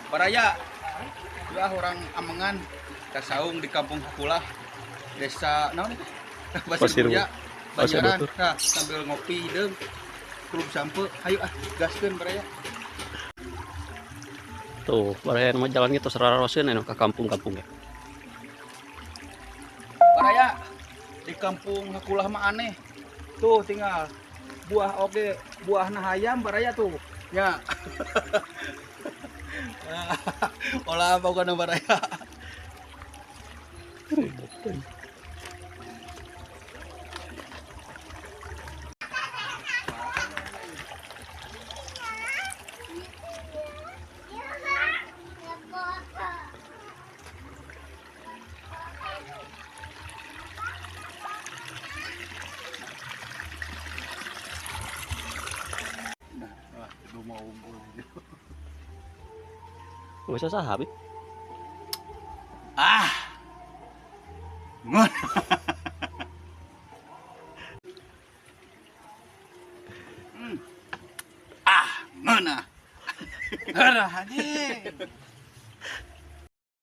Baraya, ya urang amengan kasaung di Kampung Hakulah, Desa naon itu? Pasir Pasir Buya, Pasir Banjaran. Batur. Nah, sambil ngopi hideung klub sampe, hayu ah, gaskeun baraya. Tuh, baraya mah jalan gitu sararoseun anu ka kampung-kampung ya. Baraya, di Kampung Hakulah mah aneh. Tuh tinggal buah oge, buahna hayam baraya tuh. Ya. Olah pokokna baraya. Nah, wah, lu mau unggul. Bisa saha, Bi? Ah. Ngon. Ah, ngeunah. Ngeunah anjing.